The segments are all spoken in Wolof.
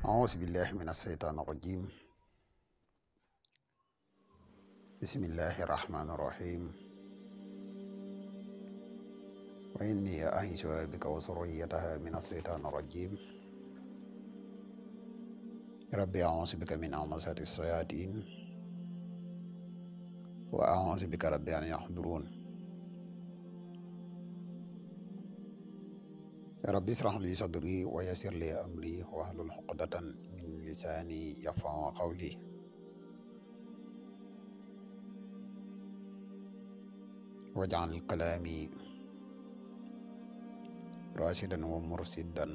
أعوذ بالله من الشيطان الرجيم. بسم الله الرحمن الرحيم. وإني أعيذها بك وذريتها من الشيطان الرجيم. ربي أعوذ بك من همزات الشياطين وأعوذ بك ربي أن يحضرون. ربي اشرح لي صدري ويسر لي أمري واحلل عقدة من لساني يفقهوا قولي. واجعل كلامي راشدا ومرشدا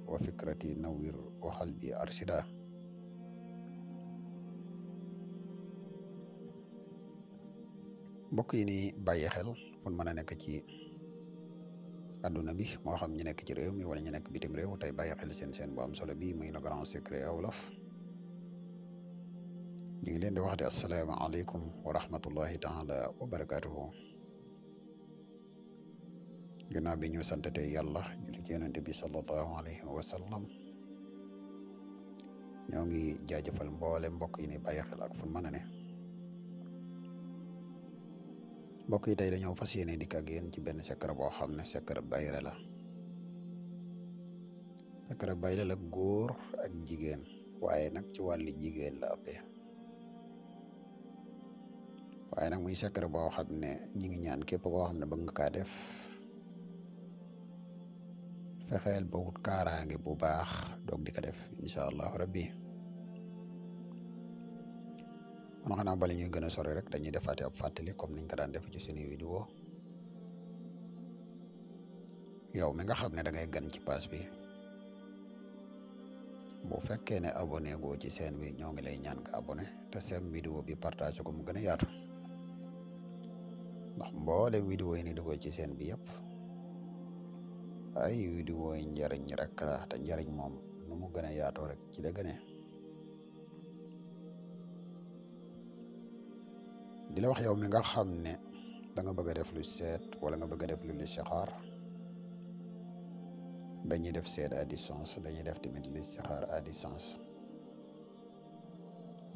وفكرتي نوير وقلبي أرشدا. mbokk yi ni bàyyi xel fu mën a nekk ci àdduna bi moo xam ñu nekk ci réew mi wala ñu nekk bitim réew tey bàyyi xel seen bu am solo bi muy le grand secret wolof. ñu ngi leen di wax di asalaamaaleykum wa rahmatullahi taala wa barakaatuhu. ginnaaw bi ñu santate yàlla julli ci yonente bi sallallahu alayhi wa sallam, ñoo ngi jaajëfal mboole mbokk yi ni bàyyi xel ak fu mën a ne. mbokk yi tey dañoo fas yéene dikk ak yéen ci benn secret boo xam ne secret bayre la. secret bayre la góor ak jigéen, waaye nag ci wàlli jigéen la ëppee. waaye nag muy secret boo xam ne ñi ngi ñaan képp koo xam ne bëgg nga kaa def fexeel ba wut kaaraange bu baax doog di ko def incha allahu rabbi. man xanaa bala ñuy gën a sori rek dañuy defaati ab fàttali comme niñ ko daan def ci suñuy vidéo. yow mi nga xam ne da ngay gan ci page bi, bu fekkee ne abonné goo ci chaîne bi ñoo ngi lay ñaan nga abonné te sem vidéo bi partage ko mu gën a yaatu, ndax mboolem vidéo yi ni dugal ci chaîne bi yëpp ay vidéo yi njariñ rek la, te njariñ moom nu mu gën a yaatoo rek ci la gënee. di la wax yow mi nga xam ne da nga bëgg a def lu seet wala nga bëgg a def lu listixaar, dañuy def seet à distance, dañuy def tamit listixaar à distance.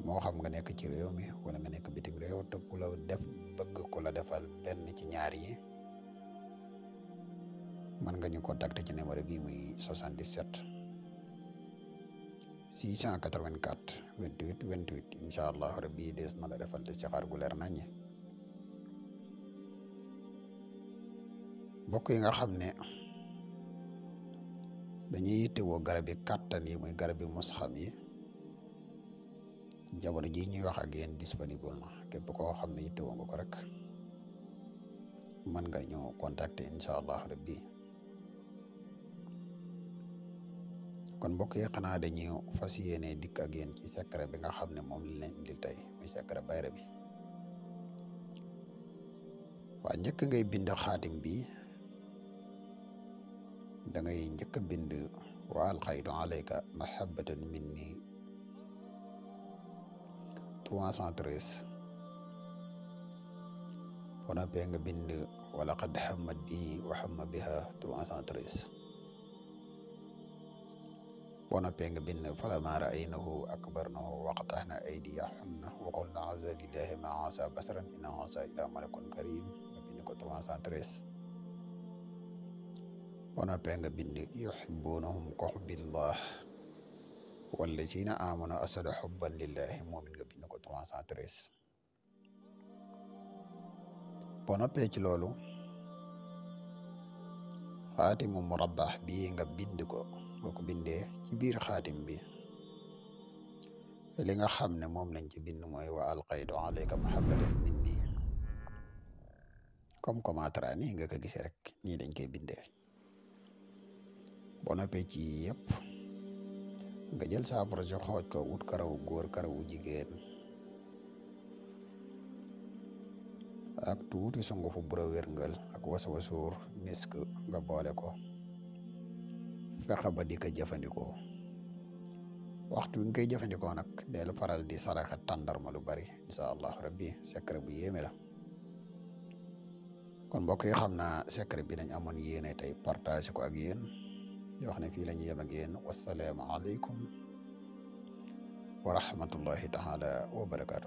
moo xam nga nekk ci réew mi wala nga nekk bitim réew te ku la def bëgg ku la defal benn ci ñaar yi, mën nga ñu contacter ci numéro bi muy 77 684 28 28 incha allah rabbi des na la defal listixaar gu leer naññi. mbokk yi nga xam ne dañuy yittewoo garab yi kàttan yi muy garab yi musxam yi, jamono ji ñuy wax ak yéen disponible na. képp koo xam ne yittewoo nga ko rek mën nga ñu contacter incha allah rabbi. kon mbokk yi xanaa dañuy fas yéene dikk ak yéen ci secret bi nga xam ne moom lañ leen indil tey muy secret bayre bi. waa njëkk ngay bind xaatim bi da ngay njëkk a bind wa alxaytu alayka mahabbatan minni 313. boo noppee nga bind wala qad hammat bihi wa hamma biha 313. boo noppee nga bind falammaa ra'aynahu akbarnahu wa qata'na aydiyahunna wa qulna a'uuzu billahi ma asa basaran in asa illa malakun karim, nga bind ko 313. boo noppee nga bind yuhibbunahum ka hubbillah wallazina amanu ashaddu hubban lillahi, moom it nga bind ko 313. boo noppee ci loolu xaatimu murabbah bii nga bind ko. boo ko bindee ci biir xaatim bi li nga xam ne moom lañ ci bind mooy wa alqaytu alayka mahabbatan minni, comme commentaire nii nga ko gisee rek nii dañ koy bindee. boo noppee ci yëpp nga jël saafara si xooj ko wut karawu góor karawu jigéen ak tuuti sungufu bura wérngal ak waswasuur misk nga boole ko fexe ba di ko jëfandikoo. waxtu wi nga koy jëfandikoo nag del faral di saraxa tàndarma lu bari incha allah rabbi. secret bu yéeme la. kon mbokk yi xam naa secret bi nañ amoon yéene tey partage ko ak yéen, di wax ne fii la ñuy yem ak yéen. wassalaamu aleykum wa rahmatullahi taala wa barakaatu.